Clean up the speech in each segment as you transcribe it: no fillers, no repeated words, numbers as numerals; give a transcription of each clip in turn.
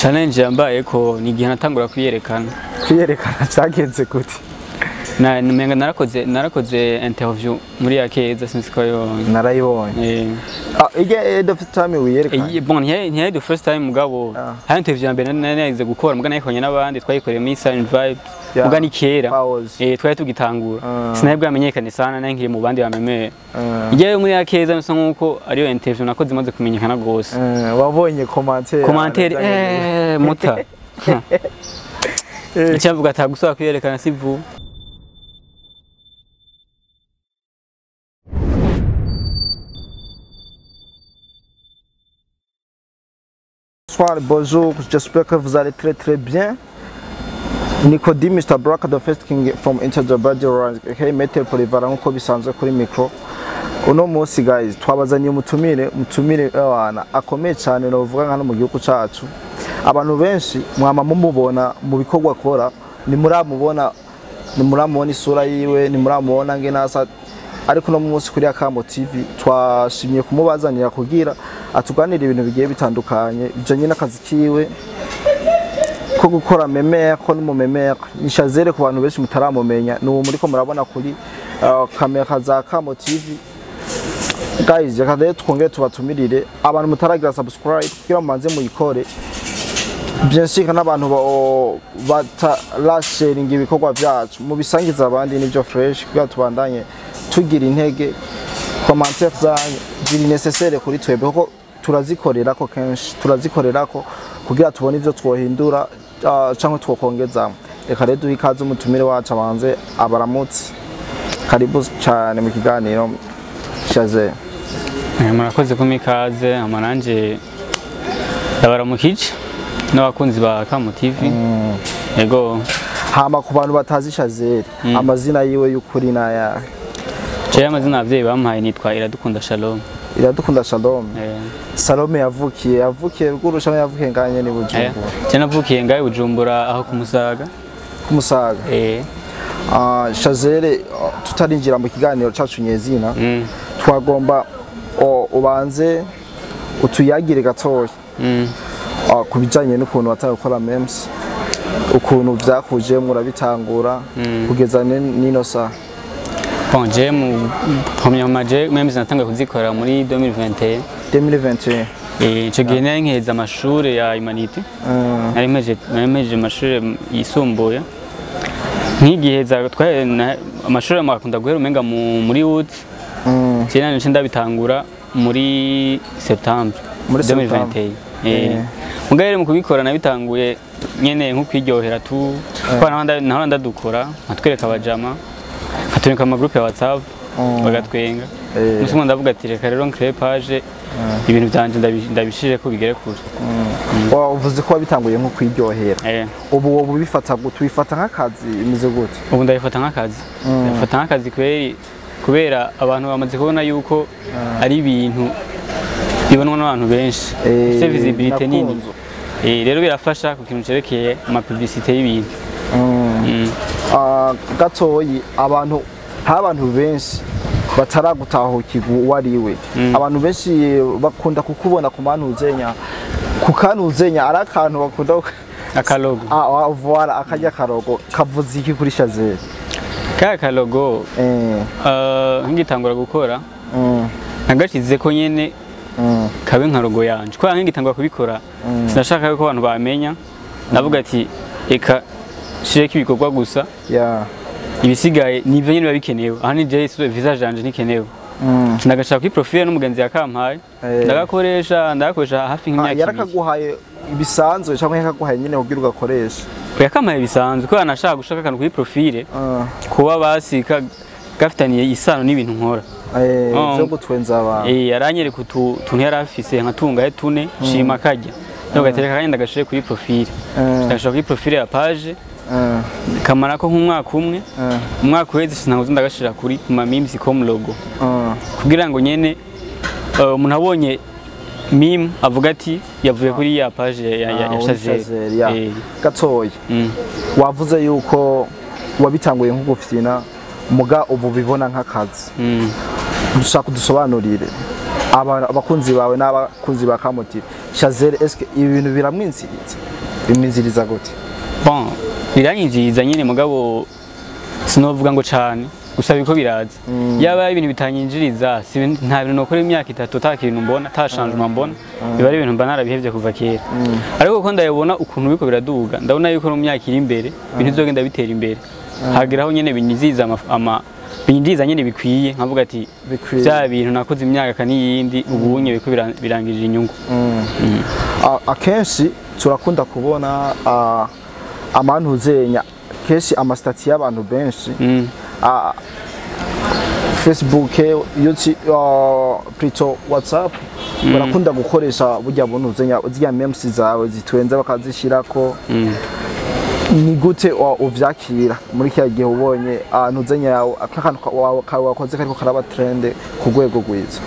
Challenge yambaye ko ni igihe natangura kwiyerekana. Kwiyerekana cyagenze gute? Na menga narakoze interview muri Akeza, sinzi ko yo Narayibonye. Ah, ige the first time wiyerekana? Bon, ntiyari the first time, mugabo hari interview ya mbere nari gukora, mugabo nayikoranye n'abandi, twayikoreye muri Silent Vibes, mugabo ni kera, twari tugitangura, sinari bwamenyekane sana, nari nkiri mu bandi bamemeye. Igihe muri Akeza bisa nkuko ariyo interview nakoze imaze kumenyekana gose. Wabonye commentaire? Commentaire muta icyavuga atagusaba kwiyerekana si vuba. Bonsoir, bonjour, j'espère que vous allez très très bien. Nicodem Mr. Black, the first king from Inter the Body Rank, okay, Metal Polivara nkuko bisanzwe kuri micro. Uno munsi guys, twabazaniye umutumire abana akomeye cyane novuga nka no mu gihugu cacu. Abantu benshi mwama mumubona mu bikorwa akora, ni muramubona, ni muramubona isura yiwe, ni muramubona ngenasa, ariko no munsi kuri Akamo TV twashimye kumubazanira kugira atuganira ibintu bigiye bitandukanye bijanye n'akazi kiwe ko gukora meme, ko n'umumeme ni Shazere. Ku bantu benshi mutaramumenya, ni uwo muriko murabona kuri kamera za Akamo TV. Guys, reka rero twongere tubatumirire abantu mutaragira subscribe kugira mubanze muyikore, bien sûr n'abantu batarasharinga ibikorwa byacu mubisangiza abandi, nibyo fresh kugira tubandanye tugira intege. Commentaire zanyu ziri nécessaire kuri twebwe kuko turazikorera ko kenshi, turazikorera ko kugira tubone ivyo twohindura cyangwa twokongeza. Reka rero duhe ikaze umutumire wacu abanze abaramutse. Karibu cyane mu kiganiro, Shazere. Murakoze kumpa ikaze, amaranje ndabaramukije n'abakunzi ba Akamo TV. Yego. Hama ku bantu batazi Shazere, amazina yiwe y'ukuri n'ayahe? Jewe amazina abavyeyi bampaye nitwa Iradukunda Shalom. Iradukunda Shalom. Salome yavukiye ruguru cyangwa yavukiye nganye ni Bujumbura? Je navukiye ngaye Bujumbura, aho ku Musaga. Ku Musaga. Shazere, tutarinjira mu kiganiro cacu nyezina, twagomba ubanze utuyagire gatoya ku bijanye n'ukuntu watangiye gukora memes, ukuntu vyakuje murabitangura kugeza nino saha. Bon, je mu premièrement, je memes natangiye kuzikora muri 2021. 2021. Ico gihe nari nkiheza amashuri ya humanité. Nari mpejeje amashuri yisumbuye. Nkigiheza amashuri akunda guhera umenga muri août. Je nari ndabitangura muri septembre 2021. Mugabo rero mu kubikora nabitanguye nyene nko kwiryohera tu, kuko nahora ndadukora nkatwereka abajama, nkatureka ama groupe ya WhatsApp bagatwenga. Umunsi umwe ndavuga ati reka rero ncrée page, ibintu byanje ndabishire ko bigere kure. Uvuze ko wabitanguye nko kwiryohera, ubu wowe ubifata gute? Ubifata nk'akazi, imeze gute? Ubu ndabifata nk'akazi. Ndabifata nk'akazi kweri, kubera abantu bamaze kubona yuko ari ibintu bibonwa n'abantu benshi, bifite visibilité nini. Rero birafasha ku kintu cerekeye ama publicité y'ibintu. Gatoyi, abantu hari abantu benshi bataragutahukirwa uwo ari we. Abantu benshi bakunda kukubona ku mantuzenya, ku kanuzenya ari akantu bakunda Akalogo. Voilà, akarya karogo kavuze iki kuri Shazere? Kaya kalogo nkigitangura gukora nagashize ko nyene kabe nka logo yanje, kubera nkigitangura kubikora sinashaka ko abantu bamenya, ndavuga ati eka shireko ibikorwa gusa, ibisigaye nivyo nyene biba bikenewe. Aha ni je visage yanje ntikenewe. Ndagashaka kuri profile n'umugenzi yakampaye, ndagakoresha hafi nk'imyaka ibiri. Yarakaguhaye ibisanzwe cyangwa yakaguhaye nyene kugira ugakoresha? Yakampaye bisanzwe, kubera nashaka gushaka akantu kuri profile kuba basika gafitaniye isano n'ibintu nkora. Byo gutwenza abantu. Yaranyereka utuntu yari afise nka tune shima kajya. Ndagatereka kandi ndagashire kuri profile. Ndagashira kuri profile ya page. Kamara ko nk'umwaka umwe, umwaka uheze sinanguze ndagashira kuri ma memes com logo. Kugira ngo nyene umuntu abonye meme avuga ati yavuye kuri ya page ya Shazere. Gatoya. Wavuze yuko wabitanguye nko gufyina, muga ubu bibona nk'akazi. Dushaka kudusobanurire Abakunzi bawe n'abakunzi ba Kamo TV, Shazel eske ibi bintu biramwinziriza, bimwinziriza gute? Bon, biranyinjiriza nyine, mugabo sinovuga ngo cane, gusa biriko biraza. Yaba ibintu bitanyinjiriza, si nta bintu nokora imyaka 3 ata kintu mbona, ata changement mbona, biba ari ibintu mba narabihevye kuva kera. Ariko kuko ndabibona ukuntu biriko biraduga, ndabona yuko no mu myaka iri imbere ibintu bizogenda bitera imbere, hageraho nyene binyinjiriza binyinjiriza nyene bikwiye, nkavuga ati Bikwiye. Bya bintu nakoze imyaka n'iyindi ubunye biriko birangirira inyungu. Akenshi turakunda kubona amantuzenya, kenshi ama statuts y'abantu benshi, Facebook, yuti, plutôt WhatsApp, barakunda gukoresha burya buntuzenya zirya memes zawe zitwenza bakazishirako. Ni gute uvyakira muri kiriya gihe ubonye ntuzenya yawe akantu kawe wakoze kariko karaba trend ku rwego rwiza?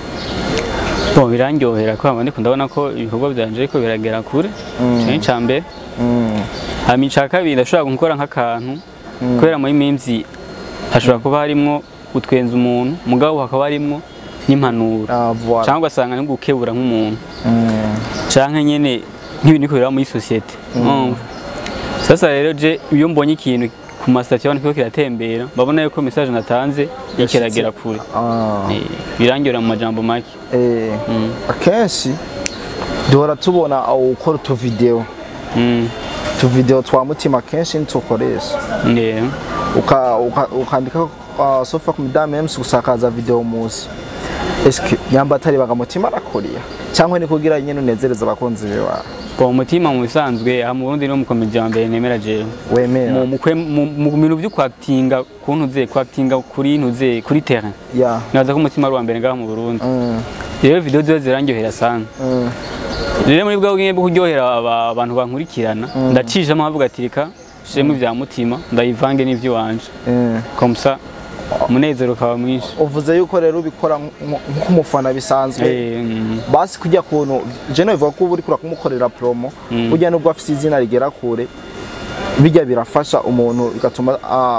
Bon, birandyohera ko hama ndiko ndabona ko ibikorwa byanje ariko biragera kure. Ico ni ica mbere. Hama ica kabiri, ndashobora gukora nk'akantu, kubera muri memes hashobora kuba harimwo gutwenza umuntu, mugabo hakaba harimwo n'impanuro, Ah, voilà. cyangwa ugasanga ni gukebura nk'umuntu, canke nyene nk'ibintu biriko biraba muri société. Urumva? Sasa rero je iyo mbonye ikintu ku ma statuts y'abantu kiriko kiratembera, mbabona yuko message natanze ikiragera kure. Birangirira mu majambo make. Akenshi duhora tubona ukora utuvideo, utuvideo twa mutima kenshi ntitukoresha, ukandika sofa ku midame memes, gusakaza video munsi. Eske nyamba atari baga mutima arakoriya, cyangwa ni kugira nyene unezereza abakunzi bawe? Bon, mutima mu bisanzwe aha mu Burundi ni umukomedi wa mbere nemera jewe. Wemera? Mu bintu vyo kwactinga, kuntuze kwactinga kuri ntuze kuri terrain, naza ko umutima ari uwa mbere ngaha mu Burundi. Rero video ziba zirangyohera sana. Rero muri bwa bwenge bwo kuryohera abantu bankurikirana, ndacishamo nkavuga ati reka shiremo ivya mutima, ndayivange n'ivy'iwanje, comme ça umunezero ukaba mwinshi. Uvuze yuko rero ubikora nk'umufana bisanzwe. Basi kujya kuntu je no bivuga ko uba uriko kumukorera promo, burya nubwo afise izina rigera kure, bijya birafasha umuntu bigatuma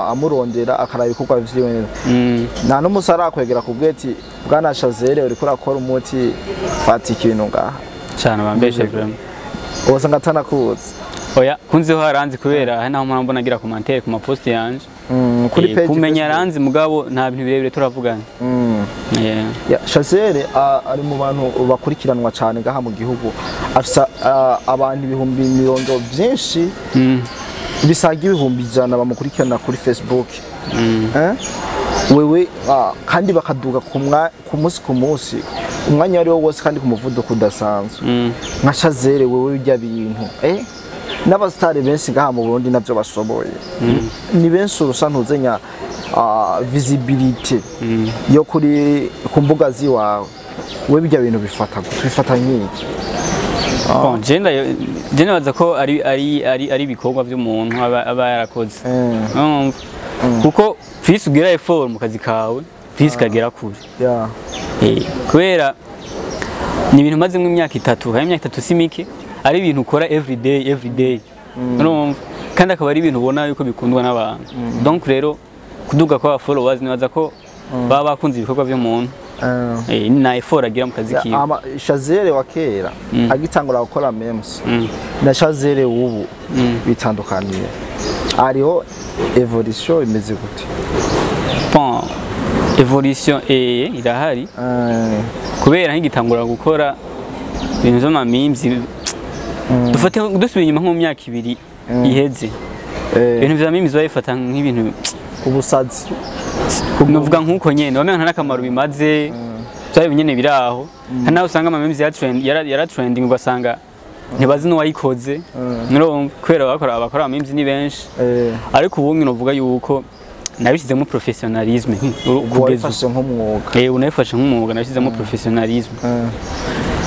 amurondera akaraba ibikorwa vyiwe neza. Nta n'umunsi arakwegera kubwiye ati bwana Shazere, uriko urakora umuti, fata ikintu ngaha? Cyane, bambeshe vraiment. Usanga atanakuzi. Oya, kunzeho haranzi, kubera hari naho mpora mbona agira commentaire ku ma post yanje. Kuri page kumenya Facebook. Aranzi, mugabo nta bintu birebire turavugana. Yeah. Ya, Shazere ari mu bantu bakurikiranwa cyane ngaha mu gihugu, afise abantu ibihumbi mirongo byinshi, bisaga 100,000 bamukurikirana kuri Facebook. Eh? Wewe kandi bakaduga ku munsi ku munsi, umwanya wari wo wose, kandi ku muvuduko udasanzwe. Nka Shazere, wewe bijya bintu n'abasitari benshi ngaha mu Burundi navyo bashoboye, ni benshi urusa ntuzenya visibility yo kuri ku mbuga ziwawe, we bijya bintu bifata gute? Bifata nk'iki? Bon, je nibaza ko ari ibikorwa by'umuntu aba yarakoze. Urumva? Kuko plus ugira effort mu kazi kawe, plus kagera kure. Kubera ni ibintu mazemo imyaka 3, kandi imyaka 3 si mike, ari ibintu ukora every day every day. Urumva? Kandi akaba ari ibintu ubona yuko bikundwa n'abantu. Donc rero kuduga kwa followers, nibaza ko baba bakunze ibikorwa by'umuntu. Na effort agira mu kazi kiwe. Ama Shazere wa kera agitangura gukora memes na Shazere w'ubu bitandukaniye, hariho evolution imeze gute? Bon, evolution irahari, kubera nk'igitangura gukora ibintu vy'ama memes, dufate dusubiye inyuma nko mu myaka 2 iheze, ibintu vya memes babifata nk'ibintu ubusazi. Novuga nk'uko nyene wamenga nta n'akamaro bimaze, vyari nyene biraho. Hari naho usanga ama memes ya trend yara trending, ugasanga ntibazi n'uwayikoze. Urumva? Kubera bakora ama memes ni benshi. Ariko ubu novuga yuko nabishyizemo professionnalisme kugeza ubu. Wabifashe nk'umwuga. Ubu nabifashe nk'umwuga, nabishyizemo professionnalisme.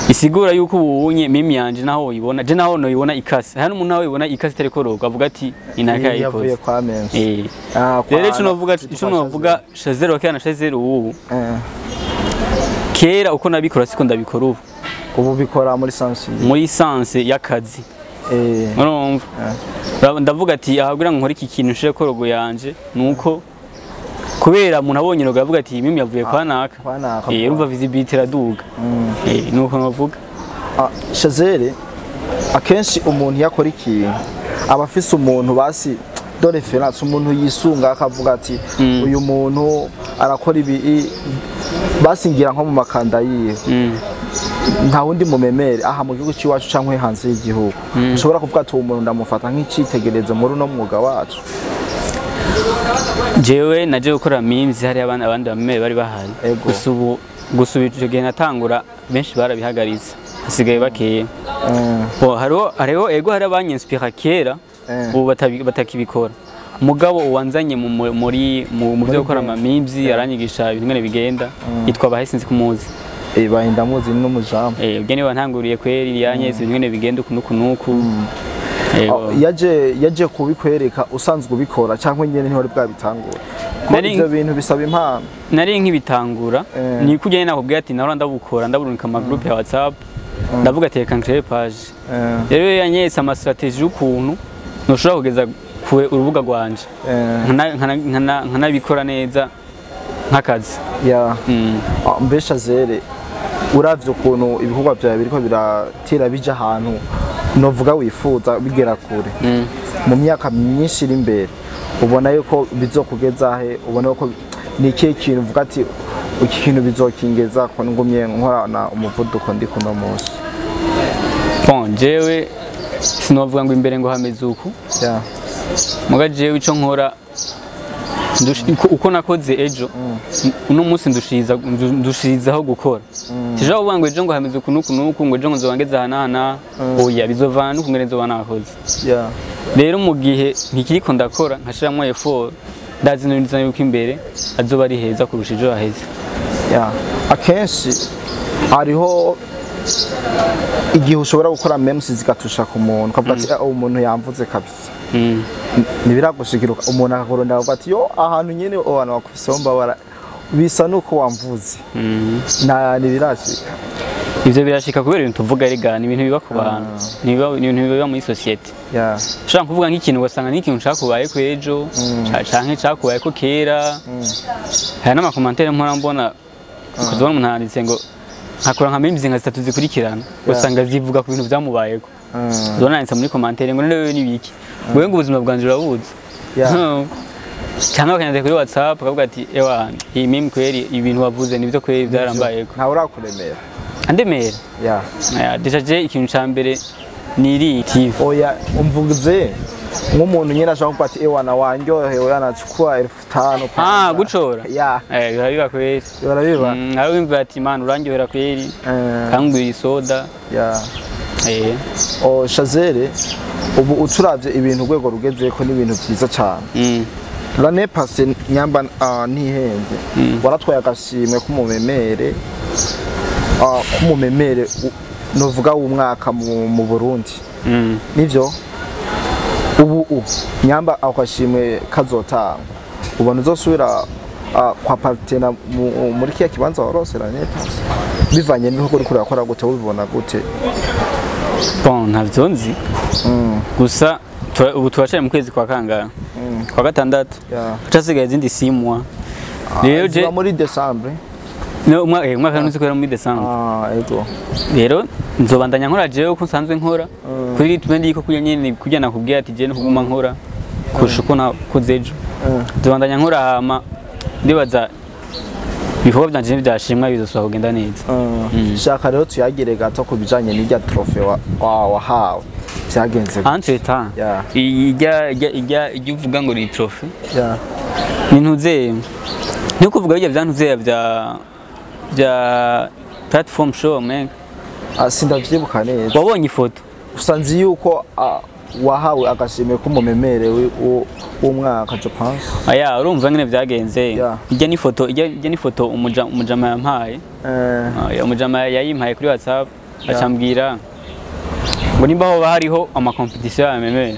Isigura yuko ubunye meme yanje naho uyibona, je naho noyibona ikase, hari n'umuntu nawe uyibona ikase itariko roga avuga ati inaka yavuye yayikoze. Kwa memes. Rero ico novuga, Shazero wa kera na Shazero ubu, kera uko nabikora siko ndabikora ubu. Ubu bikora muri sens Muri sens y'akazi. Urumva? Ndavuga ati aha kugira ngo nkore iki kintu nshire ko logo yanje, nuko Kubera umuntu abonye logo avuga ati mimi yavuye kwa naka. Kwa naka. Urumva visibility iraduga. Nuko navuga. Shazere, akenshi umuntu yakora ikintu aba afise umuntu basi de référence, umuntu yisunga akavuga ati uyu muntu arakora ibi, basingira nko mu makanda yiwe. Nta wundi mumemere aha mu gihugu cy'iwacu canke hanze y'igihugu ushobora kuvuga ati uwo muntu ndamufata nk'icitegererezo muri uno mwuga wacu? Jewe naje gukora memes hari abandi bameme bari bahari. Ego. Gusa ubu ico gihe natangura benshi barabihagaritse, hasigaye bakeya. Bo hariho ego hari abanyinspira kera, ubu batakibikora. Mugabo uwanzanye muri mu byo gukora ama memes aranyigisha ibintu ngene bigenda, yitwa Bahesinzi kumuzi. Bahindamuzi n'umujamu. Ubwo niwe wantanguriye kweri, yanyeze ibintu ngene bigenda uku nuku nuku. Ego. Yaje kubikwereka usanzwe ubikora cyangwa nyene ntiwari bwabitangura? Ko ivyo bintu bisaba impano. Nari nkibitangura, ni kujya nakubwiye ati nahora ndabukora ndaburunka ama group ya WhatsApp, ndavuga ati reka ncree page. Rero yanyeretse ama strategy y'ukuntu ntushobora kugeza kure urubuga rwanje, nkanabikora neza nk'akazi. Mbe Shazere, uravye ukuntu ibikorwa vyawe biriko biratera bija ahantu novuga wifuza bigera kure, mu myaka myinshi iri imbere ubona yuko bizokugeza he? Ubona yuko ni ikihe kintu uvuga ati iki kintu bizokingeza ko ngumye nkorana umuvuduko ndi kuno munsi? Bon, jewe sinovuga ngo imbere ngo hameze uku. Muga jewe ico nkora uko nakoze ejo, uno munsi ndushirizaho gukora. Sije kuvuga ngo ejo ngo hameze uku nuku nuku, ngo ejo ngo nzobangeze aha n'aha n'aha. Oya, bizovana n'ukungene nzoba nakoze. Rero mu gihe nkikiriko ndakora nkashiramwo effort, ndazi neza yuko imbere azoba ari heza kurusha ejo haheze. Akenshi hariho igihe ushobora gukora memes zigatusha ku muntu ukavuga ati uwo muntu yamvuze kabisa. Ntibiragushikira umuntu akakurondera akavuga ati yo ahantu nyene abantu bakufisomba bara bisa nuko wamvuze? Na ntibirashika? Ivyo birashika kubera ibintu tuvuga erega ni ibintu biba ku bantu, ni ibintu biba muri societe. Ushobora kuvuga nk'ikintu ugasanga n'ikintu cakubaye ko ejo, canke cakubaye ko kera. Hari n'amakomantere mpora mbona, ukazibona umuntu yanditse ngo nkakora nka memes nka zitatu zikurikirana, usanga zivuga ku bintu vyamubayeko. Uzabona yanditse muri commentaire ngo none wewe nibiki, wewe ngo ubuzima bwanje urabuzi. Cyangwa bakanyandika kuri WhatsApp bakavuga ati ewa iyi meme kweri ibintu wavuze nibyo kweri byarambayeko. Ntawe urakuremera? Andemera. Deja je ikintu ca mbere niri TV. Oya, umvuze nk'umuntu nyine ashaka kuvuga ati ewa na wanjyohewe yanachukua 5000. Gucora. Birabiba kweri. Birabiba. Aho wimva ati man urandyohera kweri. Kangwira isoda. Shazere, ubu uturavye ibintu urwego rugezeko n'ibintu vyiza cyane. L'année passée nyamba ntihenze, waratwaye agashimwe k'umumemere, k'umumemere novuga w'umwaka mu Burundi. Nivyo? Ubu nyamba ako gashimwe kazotangwa, ubona uzosubira kwa partena muri kiya kibanza warose l'année passée? Bivanye n'ibihugu uriko urakora gute, ubibona gute? Bon, ntavyo nzi. Gusa ubu turacari mu kwezi kwa kangahe? Kwa gatandatu. Hacasigaye izindi 6 mois. Rero je ziba muri Decembre. No, umwaka ntuzi ko muri Decembre. Ego. Rero nzobandanya nkora jewe uko nsanzwe nkora. Kuri ritme ndiko kujya nyene kujya nakubwiye ati je no kuguma nkora kurusha uko nakoze ejo. Nzobandanya nkora hama ndibaza ibikorwa byanje byashimwa bizosubira kugenda neza. Shaka rero tuyagire gato ku bijanye n'irya trophée wahawe. Byagenze gute? Entre temps, ijya uvuga ngo ni trophée. Ni ntuze. Ni kuvuga bijya byantuze bya platform show man. Sindavyibuka neza. Wabonye ifoto? Usanze yuko wahawe agashimwe k'umumemere w'umwaka, je pense. Aya, urumva ngene byagenze. Ijya ni foto, ijya ni foto umujama yampaye. Umujama yayimpaye kuri WhatsApp acambwira ngo nimba hoba hariho ama competition ya memere.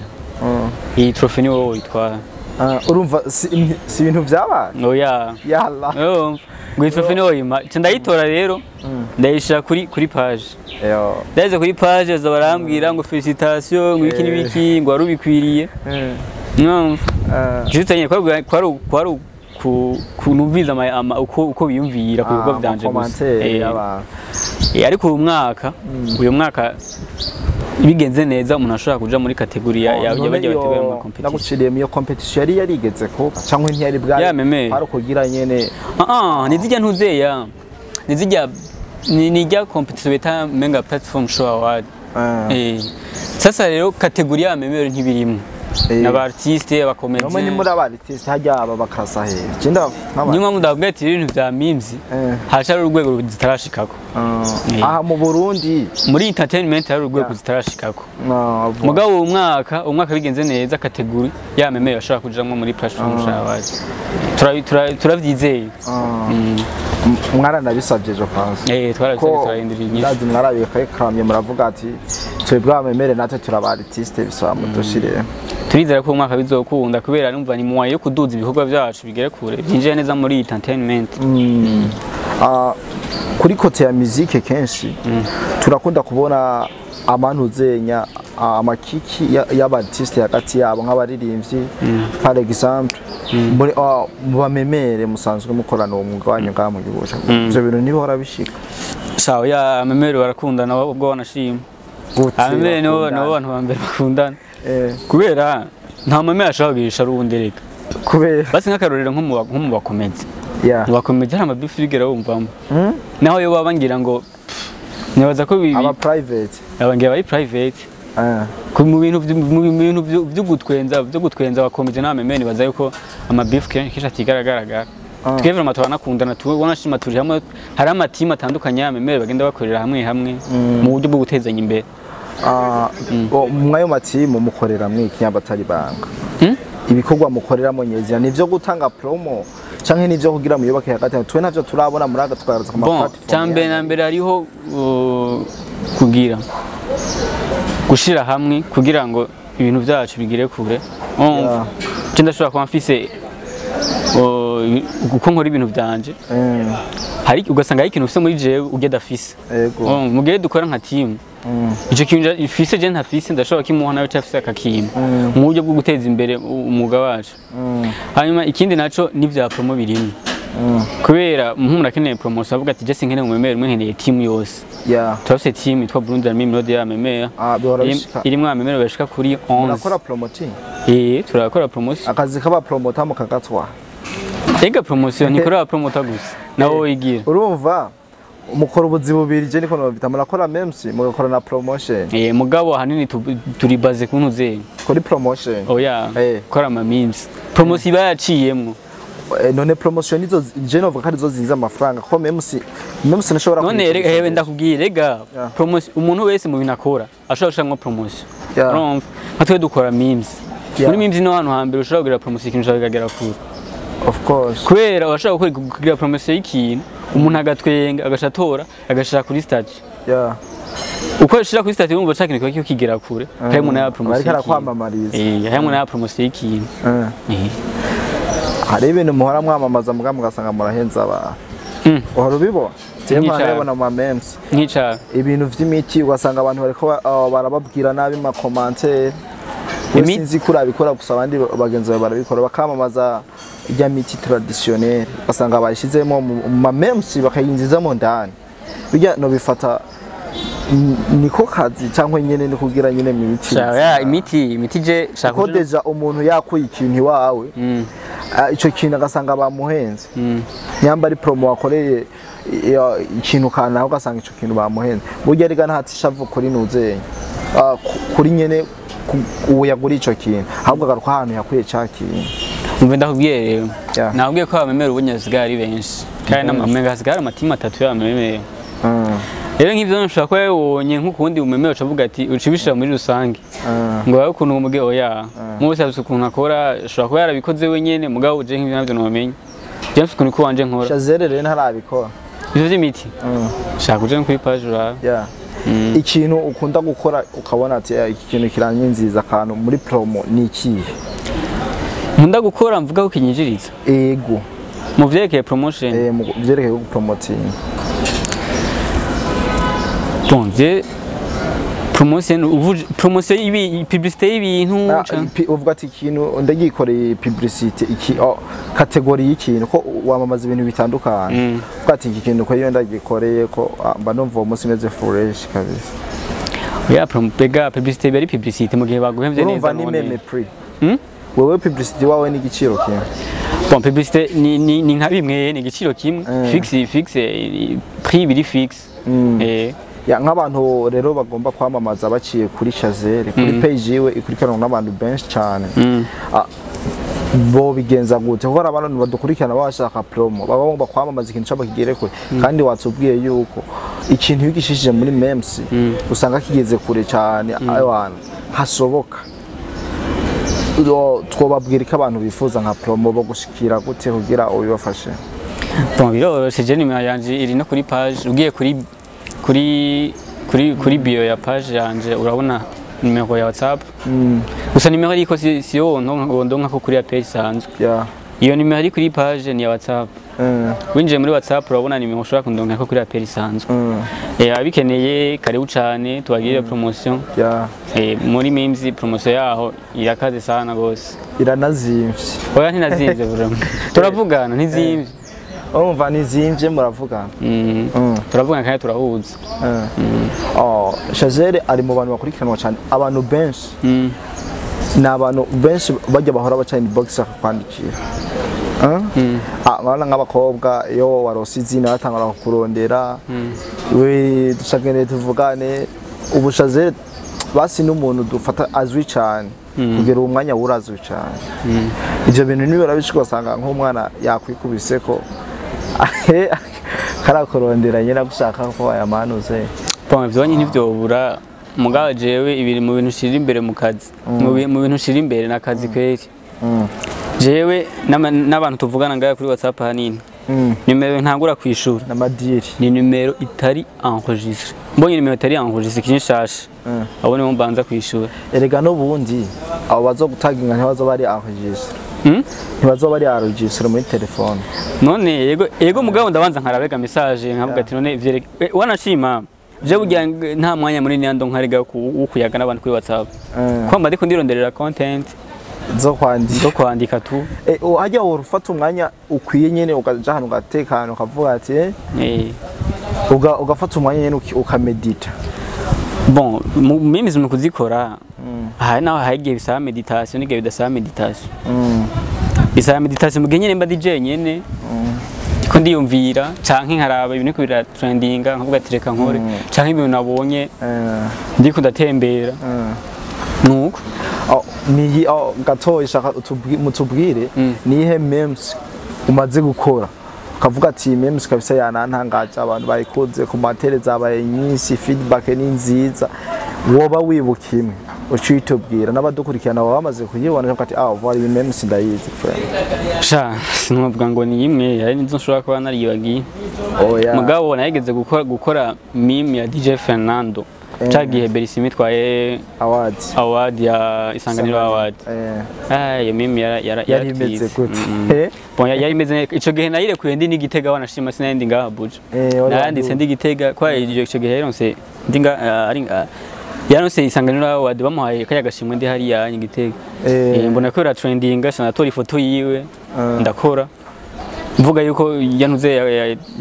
Iyi trophy ni wowe witwara. Urumva si ibintu byabaye? Oya. Yalla. Ngo iyi trophy ni wowe yima. Ndayitora rero. Ndayishira kuri page. Ndaje kuri page baza barambwira ngo félicitations ngo iki n'ibiki ngo warubikwiriye. Juste nyine kwari ku numviza uko biyumvira ku bikorwa vyanje gusa. Commentaire y'abantu. Ariko uyu mwaka bigenze neza, umuntu ashobora kuja muri catégorie ya None y'abajya iyo- bategura ama competition. Ndaguciriye, iyo competition yari yarigeze kuba cyangwa ntiyari bwari? Ya meme. Ari ukugira nyene? Ah ah, nizijya ntuzeya, nizijya ni rya competition bita Menga Platform Show Award. Sasa rero catégorie ya memero ntibirimwo. N'aba artiste, aba None comédien. ni muri aba artiste hajya aba bakarasa he kinda nk'aba? Niyo mpamvu ndavuga ati ibintu vya memes haracyari urwego zitarashikako. Aha mu Burundi? Muri entertainment hari urwego zitarashikako. Ah, vuba. Mugabo uyu mwaka bigenze neza, catégorie ya meme bashobora kujamwo muri Platform Show Award. Turavyizeye. Ah. Mwaranabisabye, je pense. Twarabisabye, turarindira inyishu. Ndazi mwarabikakamye, muravuga ati twebwe abamemere natwe turaba artiste, bisaba mudushire. Turizera ko uyu mwaka bizokunda, kubera numva ni muwaye yo kuduza ibikorwa vyacu bigere kure, byinjire neza muri entertainment. Ah, kuri côté ya musique kenshi turakunda kubona amanuzenya amakiki y'aba artiste hagati yabo, nk'abaririmbyi par exemple. Muri mu bamemere musanzwe mukorana uwo mwuga wanyu ngaha mu gihugu cyacu, ivyo bintu ntibihora bishika? Sawa, ya amemere barakundana ubwo wanashima. Gute? Amemere nibo Bakundana? nibo bantu ba mbere bakundana. Kubera nta meme ashobora kugirisha ari uwundi reka. Kubera? Basi nk'akarorero, nko mu ba comédien. Mu ba comédien hari ama beef bigera wumvamo. Naho yo baba ngira ngo pff, nibaza ko Aba private? Abangira bari private. Mu bintu vyo gutwenza aba comédien n'abameme, nibaza yuko ama beef kenshi atigaragara. Twebwe vraiment turanakundana, tubona shima turi hamwe. Hari ama team atandukanye y'abameme bagenda bakorera hamwe hamwe mu buryo bwo gutezanya imbere. Ah, mwayo ma team mukorera mwiki batari banga? Hmm? Ibikorwa mukoreramo nyezina ni ivyo gutanga promo canke ni ivyo kugira muyubake hagati? Twe ntavyo turabona muri aka twaraza ku ma Bon, platform cyambere na yanyu. mbere hariho kugira gushira hamwe kugira ngo ibintu byacu bigere kure. Yeah. Je ndashobora kuba mfise uko nkora ibintu byanje, hari ugasanga hari ikintu ufise muri jewe urya adafise. Mu gihe dukora nka team, ico kintu ifise je ntafise ndashobora kimuha, nawe afise akakimpa, mu buryo bwo guteza imbere umwuga wacu. Hanyuma ikindi naco ni vya promo birimo, kubera nk'umuntu akeneye promotion avuga ati je sinkeneye umumemere umwe, nkeneye team yose. Turafise team yitwa Burundi Army Melody ya memere. Ah, bihora bishika. Irimwo abamemere bashika kuri 11. Murakora promoting? Turakora promotion. Akazi k'aba promoter mukagatwara? Ega promotion ntikora aba promoter gusa, nawe wigira. Urumva mukora ubuzi bubiri, je niko nobita, murakora memes mugakora na promotion. Mugabo ahanini turi base ku ntuze. Kuri promotion? Oya. Kora ama memes, promotion iba yaciyemwo. None promotion nizo je novuga ko arizo zinza amafaranga, ko memes nashobora None kuyikoresha. rega hewe, ndakubwiye rega, promotion umuntu wese mu bintu akora ashobora gushiramwo promotion. Urumva nka twe dukora memes, muri memes niho hantu hambere ushobora kugira promotion, ikintu ushobora kugera kure. Of course. Kubera urashobora kugira promotion y'ikintu, umuntu agatwenga, agaca atora agashira kuri statut. Uko ashira kuri statut, wumva ca kintu kiba kiriko kigera kure, harimo n'aya promotion Bariko y'ikintu. arakwamamariza. Harimo n'aya promotion y'ikintu. Hari ibintu muhora mwamamaza muga mugasanga murahenza abantu. Uhora ubibona? Jewe Nk'icaha. mpora ndabibona mu ma memes. Nk'ica? Ibintu vy'imiti, ugasanga abantu bariko barababwira nabi ma commentaire. Sinzi ko urabikora gusa, abandi bagenzi bawe barabikora, bakamamaza ijya miti traditionnelle, ugasanga bayishizemo mu ma memes, bakayinjizamo ndani. Bijya no bifata niko kazi cyangwa nyene ni kugira nyene mibiki? Ya imiti je shaka Ko déjà umuntu yakuye ikintu iwawe, ico kintu agasanga bamuhenze, nyamba ari promo wakoreye ikintu kanaka, ugasanga ico kintu bamuhenze. Burya rega nta tishavu kuri nuzenya kuri nyene uwo yagura ico kintu, ahubwo agaruka ahantu yakuye ca kintu. Umve ndakubwiye rero. Nakubwiye ko abamemera ubu hasigaye ari benshi, kandi n'amamenga hasigaye hari ama team atatu y'abamemera. Rero nk'ivyo nshobora kuba yabonye nk'ukundi umemera uca ati uca ubishira muri rusange ngo babe ukuntu umuge. Oya, umwe wese afise ukuntu akora, ashobora kuba yarabikoze wenyene. Mugabo je nk'ivyo navyo nomenya, je mfise ukuntu ko wanje nkora. Shazere rero ntarabikora? Ivyo vy'imiti, shaka uje kuri page urabe. Ikintu ukunda gukora ukabona ati "Eh, iki kintu kiranyinziza akantu muri promo" ni ikihe? Nkunda gukora mvuga ko kinyinjiriza? Ego. Mu vyerekeye promotion? Mu vyerekeye gupromoting. Bon, je Promotion, promotion ibi publicité y'ibintu? Uvuga ati ikintu ndagikoreye publicité iki, oh, catégorie y'ikintu, ko wamamaza ibintu bitandukanye, uvuga ati iki kintu ko iyo ndagikoreye ko mba numva uwo munsi meze fresh kabisa. Ya, bega publicité bari publicité mu gihe baguhemvye neza. Urumva ni même prix. Wewe publicité wawe ni igiciro kimwe? Bon, publicité ni nka bimwe, ni igiciro kimwe fixe, prix biri fixe. Ya, nk'abantu rero bagomba kwamamaza baciye kuri Chazelle, kuri page yiwe ikurikiranwa n'abantu benshi cyane, bo bigenza gute? Kuko hari abantu badukurikirana baba bashaka promo, baba bagomba kwamamaza ikintu cyabo kigere kure, kandi watubwiye yuko ikintu iyo ugishishije muri memes usanga kigeze kure cyane abantu hasoboka. Twobabwira ko abantu bifuza nka promo bo gushikira gute kugira ubibafashe? Bon, biroroshe. Je nimero yanje iri no kuri page. Ugiye kuri bio ya page yanje urabona nimero ya WhatsApp. Gusa nimero ariko si yo ndonka ko kuri ya page isanzwe. Iyo nimero iri kuri page ni ya WhatsApp. Winjiye muri WhatsApp urabona nimero ushobora kundonka ko kuri ya page isanzwe. Abikeneye, karibu cane, tubagirire promotion. Muri memes promotion yaho irakaze sana gose. Iranazimvye. Oya, ntinazimvye vraiment, turavugana, ntizimvye. Urumva nizimvye, muravugana. Turavugana kandi turahuza. Oh, Chazelle ari mu bantu bakurikiranwa cyane, abantu benshi, ni abantu benshi bajya bahora baca inbox bakakwandikira. Ah, urabona nk'abakobwa iyo warose izina batangura kukurondera, we dushakene tuvugane. Ubu Chazelle basi n'umuntu dufata azwi cyane, kugera uwo mwanya urazwi cyane. Ibyo bintu niba urabishika ugasanga nk'umwana yakwikubise ko karakurondera nyine gushaka ko wayamanuze. Bon, ivyo ntivyobura, mugabo jewe ibiri mu bintu ushira imbere mu kazi, mu bintu ushira imbere n'akazi kweri. Jewe n'abantu tuvugana ngaha kuri WhatsApp hanini, nimero ntangura kwishura n'amadiri ni nimero itari enregistrée. Mbonye nimero itari enregistrée kinshasha, abo nibo mbanza kwishura. Erega n'ubundi abo bazo gutaginga ntibazo bari enregistré. Ntibazo bari enregistré muri telefone. None yego, mugabo ndabanza nkarabega message, nkavuga ati none wanashima je burya nta mwanya munini yando nkarega wo kuyaga n'abantu kuri WhatsApp, ko mba ndiko ndironderera content zo kwandika. Zo kwandika tu. Hajya wora ufata umwanya ukwiye nyene, ukaja ahantu ugatekana, ukavuga ati ugafata umwanya nyene ukamedita. Bon, memes mu kuzikora aha naho hari igihe bisaba méditation n'igihe bidasaba méditation. Bisaba méditation mu gihe nyene mba ndi jenyene, ndiko ndiyumvira canke nkaraba ibintu biriko biratrendinga, nkavuga ati reka nkore, canke ibintu nabonye ndiko ndatembera, nuko. Oh, niyi, oh, gatoya shaka mutubwire nihe memes umaze gukora ukavuga ati iyi memes kabisa yanantangaje, abantu bayikunze, ku matere zabaye nyinshi, feedback ni nziza. Woba wibuka imwe uciye utubwira n'abadukurikirana baba bamaze kuyibona, bavuga ati ah voilà, iyi memes ndayizi friend. Sha, sinovuga ngo ni imwe, hari nizo nshobora kuba naribagiye. Oya. Mugabo nayigeze gukora meme ya DJ Fernando ca gihe Berisimi itwaye awards. Award ya Isanganiro Award. Ah, iyo meme Yari imeze yaratwitse. gute? Bon, yari imeze neza. Ico gihe nayirekuye ndi n'Igitega, wanashima sinari ndi ngaha Abuja. Wari Naranditse ndi Gitega kwa ico gihe yaronse ndi nga ari yaronse Isanganiro Award, bamuhaye kaya gashimwe ndi hariya Gitega. Mbona ko trendinga, natora ifoto yiwe, ndakora mvuga yuko yanuze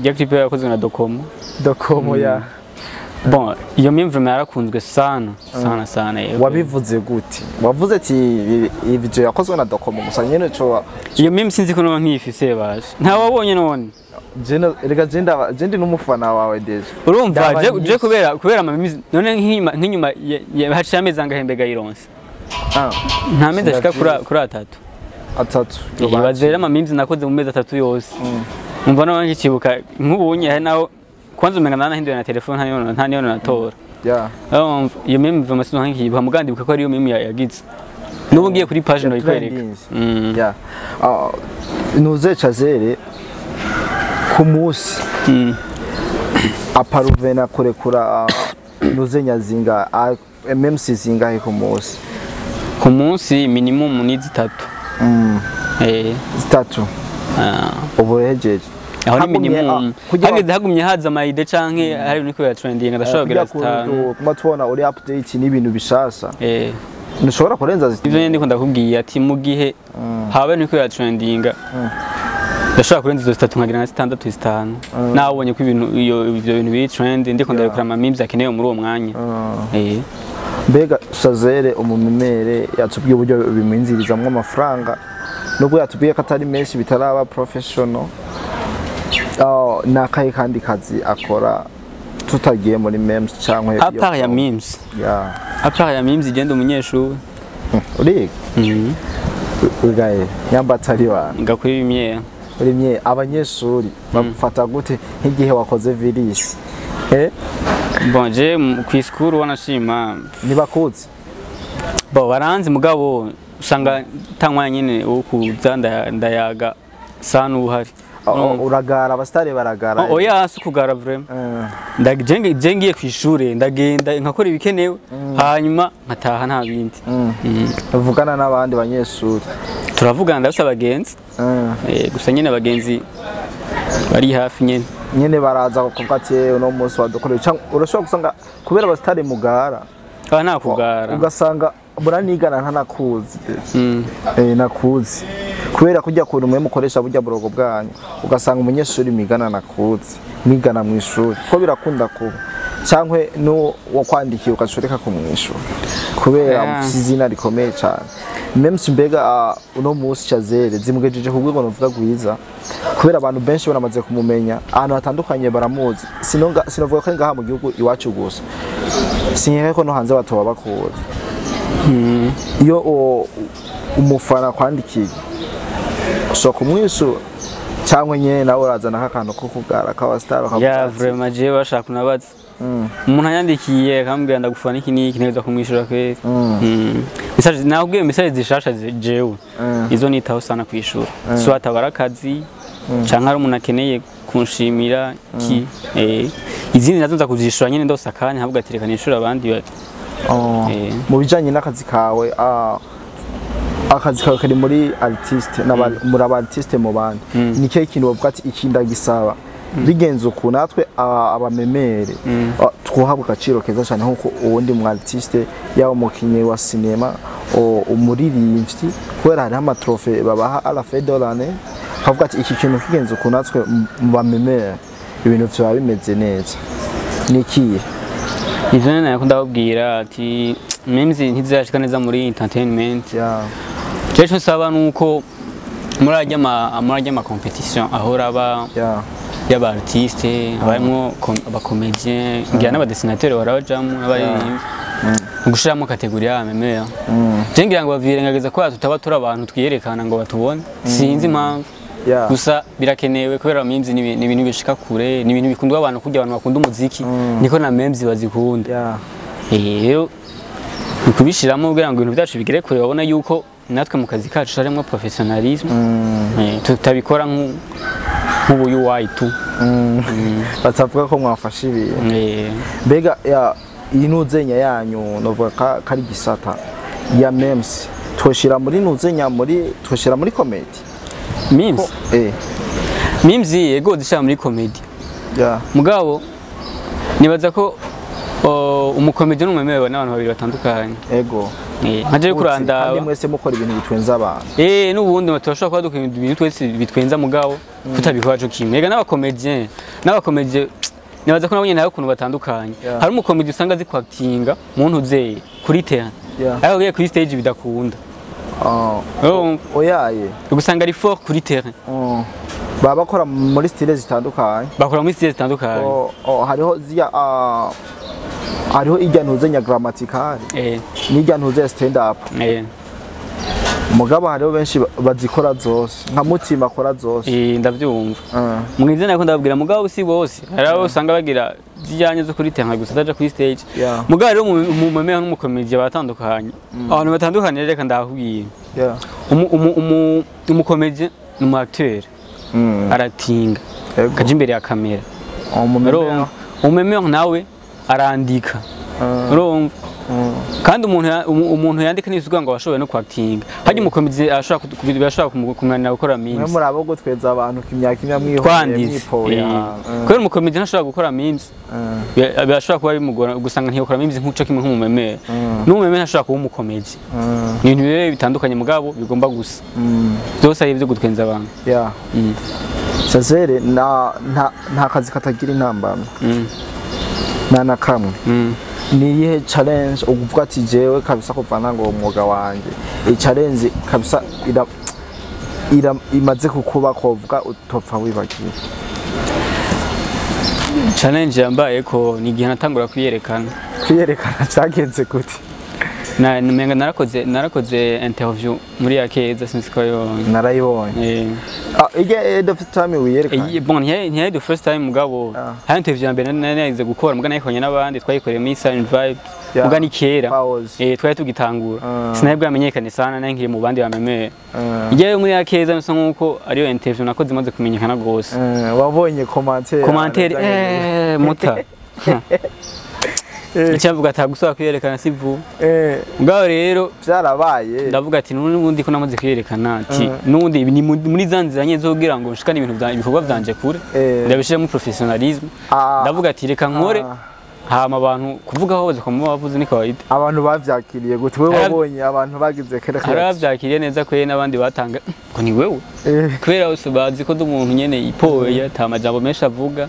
ya clip yakozwe na Docomo. Docomo ya. Bon, iyo meme vraiment yarakunzwe sana sana sana, yego. Wabivuze gute? Wavuze ati iyi video yakozwe na Docomo gusa nyene co? Iyo meme sinzi ko noba nkiyifise baje, ntawabonye none. Reka je ndi n'umufana wawe déjà. Urumva Ndaba je nyinshi. Kubera ama memes none nk'inyuma haciye amezi angahe mbega yironse? Ah, Nta mezi ashika kuri 3. 3. Ibaze rero ama memes nakoze mu mezi 3 yose. Umva nawe nkikibuka nk'ubunye hari naho kwanza umenga nanahinduye na telefone, nta niyo natora. Urumva, iyo meme vraiment sinzi nkiyibuka, mugandibuka ko ariyo meme yagize. N'ubu ngiye kuri page ndayikwereka. Trendings. Ya. Ah, nuze Chazere ku munsi aparuvena kurekura nuze nyazinga MMC zingahe ku munsi? Ku munsi minimum ni 3. 3. Ah. Ubu uhejeje. Aho ni minimum. Hageze hagumye haza ama idées canke hari ibintu ya trending, ndashobora kugira zitanu. Kuma tubona uri update n'ibintu bishasha. Ntushobora kurenza zitanu. Ivyo ndiko ndakubwiye ati mu gihe haba niko ya trending, ndashobora kurenza izo zitatu nkagira na zitandatu, zitanu. Nabonye ko ibintu iyo ivyo bintu biri trend, ndiko ndarekura ama memes akenewe muri uwo mwanya. Mbega Shazere umumemere yatubwiye uburyo bimwinzirizamwo amafaranga, nubwo yatubwiye ko atari menshi, bitaraba professional. Nakahe kandi kazi akora tutagiye muri memes cyangwa? À part ya memes? Yeah. À part ya memes, igenda umunyeshuri. Uriga? Wigaye nyamba atari bana? Ngakuri bimye. Urimye. Abanyeshuri bafata gute nk'igihe wakoze virus? Bon, je ku school wanashima Ntibakuzi? Bo baranzi, mugabo usanga tanywa nyine wo kuza ndayaga sana uhari. Uragara, abasitari baragara. Oya, si kugara vraiment. Je ngiye ku ishure, ndagenda nkakora ibikenewe, hanyuma nkataha, nta bindi. Uvugana n'abandi banyeshuri? Turavugana, ndafise abagenzi. Gusa nyine abagenzi bari hafi nyine. Nyene baraza kuvuga ati: "Uno munsi wadukoreye," cyangwa urashobora gusanga kubera abasitari mugara, Aba nta kugara. ugasanga muranigana ntanakuzi. Nakuzi kubera kujya kuntu mwe mukoresha burya burogo bwanyu, ugasanga umunyeshuri migana nakuzi, mwigana mu ishuri, ko birakunda kuba, cyangwa no wakwandikiye ugashureka kumwishura kubera mufise izina rikomeye cyane. Même si mbega uno munsi Shazere zimugejeje ku rwego novuga rwiza, kubera abantu benshi baramaze kumumenya ahantu hatandukanye, baramuzi. Sinovuga ko ari ngaha mu gihugu iwacu gusa, sinkeka ko no hanze batoba bakuzi. Iyo umufana akwandikiye, ushobora kumwisura cyangwa nyene nawe urazana nk'akantu ko kugara k'abasitari bakavuga Ya, ati, vraiment je bashaka kunabaza. Umuntu anyandikiye akambwira ndagufana iki n'iki, ntegerezwa kumwishyura kweri. Message nakubwiye, message zishasha jewe izo nitaho sana kwishura, so atabara akazi canke ari umuntu akeneye kunshimira ki, izindi nazo nza kuzishura nyene ndose akanya, nkavuga ati reka nishura abandi Oh. Mu bijanye n'akazi kawe, akazi kawe kari muri artiste muri aba artiste mu bandi, ni kihe kintu bavuga ati iki ndagisaba bigenze uku, natwe abamemere twohabwa agaciro keza cyane nkuko uwundi mu artiste, yaba umukinnyi wa sinema, umuririmbyi, kubera hariho ama trophées babaha à la fin de l'année, kavuga ati iki kintu kigenze uku, natwe mu bamemere ibintu vyaba bimeze neza, ni ikihe? Ivyo nyene nakunda kubwira ati memes ntizirashika neza muri entertainment. Je ico nsaba nuko muri arya ma compétition ahora aba y'aba artiste, abarimwo aba comédien, ngira n'aba dessinateur barabajamwo, n'abaririmbyi, gushiramo catégorie ya meme. Je ngira ngo bavyirengagiza ko tutaba turi abantu twiyerekana ngo batubone, sinzi impamvu. Gusa birakenewe kubera memes ni ibintu bishika kure, ni ibintu bikundwa abantu. Kurya abantu bakunda umuziki, niko na memes bazikunda. Rero ni kubishiramo kugira ngo ibintu byacu bigere kure, babona yuko natwe mu kazi kacu harimo professionnalisme, tutabikora nk'ubuyu tu. Batavuga ko mwafashe ibintu. Mbega iyi nuzenya yanyu novuga kari gisata ya memes, twoshira muri nuzenya, muri twoshira muri comedy? Memes? Eh. Memes yego, zishira muri comedy. Mugabo nibaza ko umukomedi n'umumeme n'abantu babiri batandukanye. Nka jewe kurandaba. Kandi mwese mukora ibintu bitwenza abantu. N'ubundi turashobora kuba dukora ibintu twese bitwenza, mugabo tutabikora co kimwe. Ega n'abakomedien nibaza ko nabo nyene hari ukuntu batandukanye. Hari umukomedi usanga azi kwakitinga mu ntuzeye kuri terrain, ariko ugiye kuri stage bidakunda. Urumva? Oyaye. Ugasanga ari fort kuri terrain. Baba bakora muri style zitandukanye. Bakora muri style zitandukanye. Oh, hariho ziya hariho ijya ntuzenya grammaticale n'ijya ntuze stand up. Mugabo hariho benshi bazikora zose, nka Mutima akora zose. Ndavyumva. Mwize nako ndababwira, mugabo si bose. Hari abo usanga bagira zijyanye zo kuri terrain gusa, ataja kuri stage. Mugabo rero mu meme n'umukomedi batandukanye, abantu batandukanye reka ndakubwira. Umukomedi ni umu acteur, aratinga, akaja imbere ya kamera. Umumeme. Urumva, umumeme nawe arandika. Urumva. Kandi umuntu yandika n'isuga ngo ashoboye no kwactinga. Hajya umukomedi ashobora kumwanira gukora Mwe memes. Muri abo gutweza abantu kimya kimya mwihoreye Twanditse. mwipoya. Kubera umukomedi ntashobora gukora memes. Birashobora kuba bimugora, gusanga ntiyokora memes nk'uco kimwe nk'umumemere. N'umumemere ntashobora kuba umukomedi. Ni ibintu rero bitandukanye mugabo bigomba gusa. Byose ari ibyo gutwenza abantu. Yeah. Shazere, nta kazi katagira intambamyi. Nta na kamwe. Ni iyihe challenge uvuga ati jewe kabisa kuva ntango uwo mwuga wanje, iyi challenge kabisa ira imaze kukuba kovuga utopfa wibagiwe? Challenge yambaye ko ni igihe natangura kwiyerekana. Kwiyerekana vyagenze gute? Na menga narakoze interview muri ya Keza, sinzi ko yo Narayibonye. Ah, ige the first time wiyerekana? Bon, ntiyari the first time mugabo hari interview ya mbere nari nagize gukora, mugabo nayikoranye n'abandi, twayikoreye muri Silent Vibes. Muga ni kera. Powers. Twari tugitangura, sinari bwamenyekane sana, nari nkiri mu bandi bamemeye. Igihe muri ya Keza bisa nkuko ariyo interview nakoze imaze kumenyekana gose. Wabonye commentaire? Commentaire, muta icyavuga atagusaba kwiyerekana si vuba. Mugabo rero Vyarabaye. ndavuga ati n'ubundi ko namaze kwiyerekana, ati n'ubundi ibi ni muri za nzira nye zo kugira ngo nshikane ibintu bya ibikorwa vyanje kure, ndabishiremo professionalisme. Ndavuga ati reka nkore, hama abantu kuvuga hose ko bavuze ni kawaida. Abantu bavyakiriye gute? Wewe wabonye abantu bagize kere? Hari abavyakiriye neza kweye, n'abandi batanga ngo ni wewe, kubera bose bazi ko ndi umuntu nyene ipoye, ata majambo menshi avuga.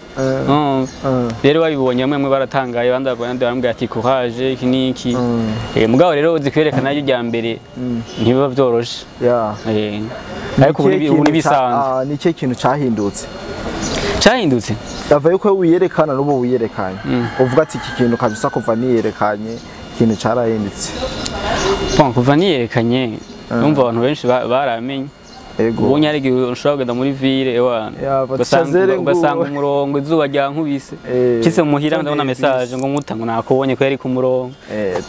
Rero babibonye bamwe bamwe baratangaye, abandi barambwira ati courage, iki n'iki. Mugabo rero uzi kwerekana ryo rya mbere ntibiba vyoroshe. Ariko ubu ni bisanzwe. Ni ikihe kintu cahindutse? Cahindutse? Ava yuko wiyerekana n'ubu wiyerekanye, uvuga ati iki kintu kabisa kuva niyerekanye ikintu carahindutse. Bon, kuva niyerekanye numva abantu benshi baramenye. Ubonye hari igihe ushobora kugenda muri ville ewana, Ya, Shazere ugasanga umurongo, izuba ryankubise, nshitse muhira ndabona Tonde message ngo muta, ngo nakubonye ko yari ku murongo.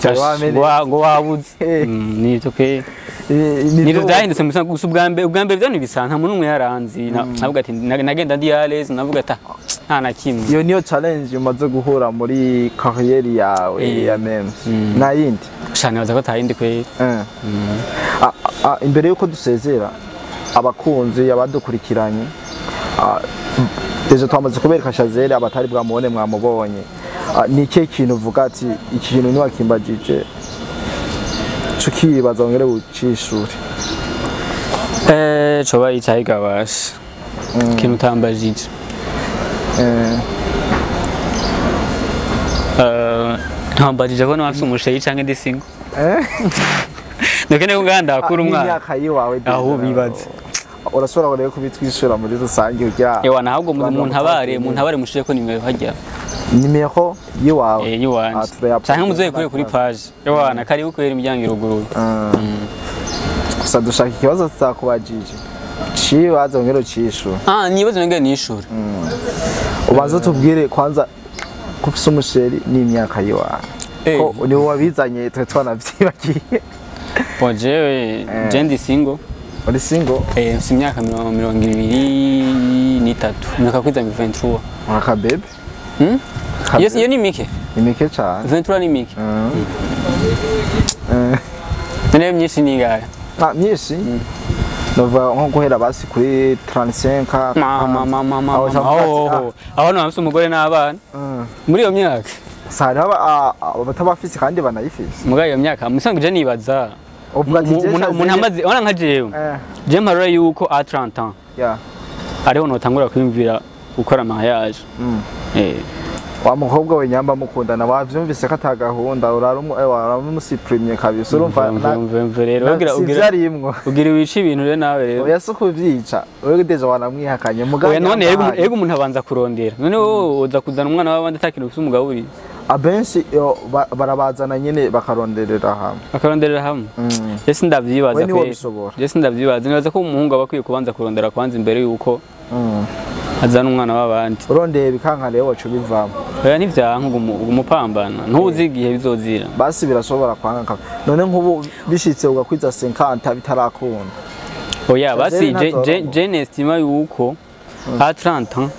Cyari wamenye. Ngo wabuze. Nivyo pe, nivyo vyahindutse mu bisanzwe. Gusa ubwa mbere vyari bisanzwe, nta muntu n'umwe yaranzi. Navuga ati nagenda ndi à l'aise, navuga ati "Ah, nta na kimwe." Iyo niyo challenge umaze guhura muri carrière yawe ya memes, nta yindi? Sha, nibaza ko atayindi kweri. Imbere yuko dusezera abakunzi abadukurikiranye, déjà twamaze kubereka Shazere, abatari bwamubone mwamubonye. Ni ikihe kintu uvuga ati iki kintu ntiwakimbagije, cukibaza wongere ucishure? Coba icayi gabasha ikintu utambajije. Ntambajije ko naba mfise umuchéri canke ndi single. Ndakene kuganda akura umwana. N'imyaka yiwawe déjà. Aho bibaze. Urashobora rero kubitwishura muri rusange urya. Ewa, nahubwo Abantu muntabare, bagutaye. muntabare mushireko nimero hajya. Nimero yiwawe? Yiwanje. Ah, turayapfa. Canke muzoye kuri page. Ewa, na karibu kubera imiryango iruguruye. Gusa dushaka ikibazo tutakubajije, cibaza wongere ucishure. Ah, nibazo nenge nishura. Ubanza tubwire kwanza ko ufise umuchéri n'imyaka yiwawe, ko niwe wabizanye, twe twanavyibagiye. Bon, jewe je ndi single. Uri single? Mfise imyaka 23. Ndaka kwiza 23. Aka bébé. Hmm? Ka Yes, bébé. iyo ni mike. Ni mike cane. 23 ni mike. None myinshi ni ingahe? Ah, myinshi nova nko guhera basi kuri 35. Mama, mama, mama. Aho Mama. shavuga ati, Oh, aho bafise umugore n'abana. Muri iyo myaka. Sari haba abatabafise kandi banayifise. Muga iyo myaka musanzwe je nibaza. Uvuga ati je Umuntu amaze ona nka jewe. Je mparura yuko à 30 ans ariho notangura kwiyumvira gukora mariage. Wa mukobwa we nyamba mukundana wavyumvise ko ata gahunda, uramusuprimye kabisa, urumva. Mve rero ugira si ugira vyarimwo. Ugira wica ibintu rero nawe rero. Oya, si kuvyica, wewe déjà wanamwihakanye mugabo. Oya, none nyamba ego umuntu abanza kurondera. None wowe uza kuzana umwana w'abandi atakintu ufise umugaburiye. Abenshi yo, barabazana nyene bakaronderera hamwe. Bakaronderera hamwe. Je sindavyibaza. We niwo Kweri. bishobora. Je sindavyibaza. Nibaza ko umuhungu aba akwiye kubanza kurondera kwanza imbere yuko azana umwana w'abandi. Urondeye bikanka rero waca ubivamo. Oya, ntivyanka, uguma upambana. Ntuzi igihe bizozira. Basi birashobora kwanka, none nk'ubu bishitse ugakwiza 50 bitarakunda? Oya, basi Shazeli je ntazorongora. je nestima yuko à 30 ans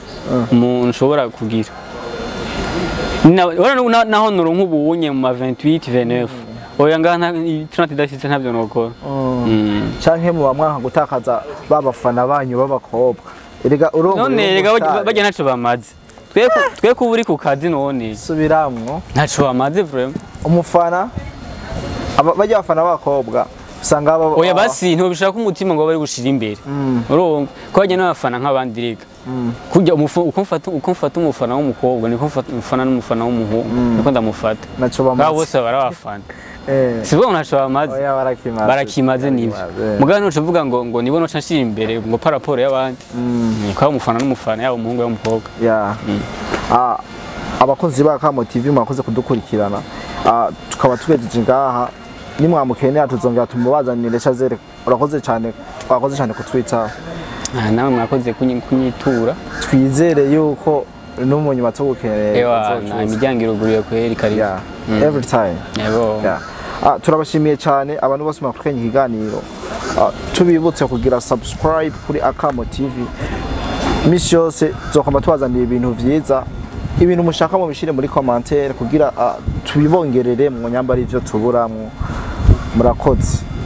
umuntu ushobora kugira. Naho noronka ubunye mu ma 28, 29, oya, ngaha 30 idashitse ntabyo nokora. Canke muba mwanka gutakaza ba bafana banyu b'abakobwa? Erega urumva None uri rega umustar. Bajya ntaco bamaze. Twe kuba uri ku kazi none Subiramwo. ntaco bamaze vraiment. Umufana bajya bafana b'abakobwa usanga Oya, basi ntibishaka umutima ngo bari gushira imbere. Urumva ko bajya n'abafana nk'abandi rega. Kurya uko mfata umufana w'umukobwa niko mfata umufana n'umufana w'umuhungu, niko ndamufata. Naco Ngabo bamaze. bose baba ari abafana. Si ngo ntaco bamaze. Oya, barakimaze. Barakimaze nivyo. Barakimaze. Mugabo ntuca uvuga ngo nibo noca nshira imbere ngo par rapport y'abandi. Ni kwa umufana n'umufana, yaba umuhungu yaba umukobwa. Ya. Abakozi ba Kamo TV, mwakoze kudukurikirana. Tukaba tugejeje ngaha. Nimwamukenera tuzongera tumubazanire. Shazere, urakoze cyane, wakoze cyane kutwitaho. Ah, nawe mwakoze kunyitura. Twizere yuko no mu nyuma tugukeneye Ewa na uzocuza. imiryango iruguruye kweri, karibu. Yeah. Every time. Yego. Yeah. Turabashimiye cyane abantu bose mwakurikiranye ikiganiro. Tubibutse kugira subscribe kuri Akamo TV. Misi yose tuzokoma tubazanira ibintu vyiza. Ibintu mushaka mubishire muri commentaire kugira tubibongerere mu nyambara ivyo tuburamwo. Murakoze.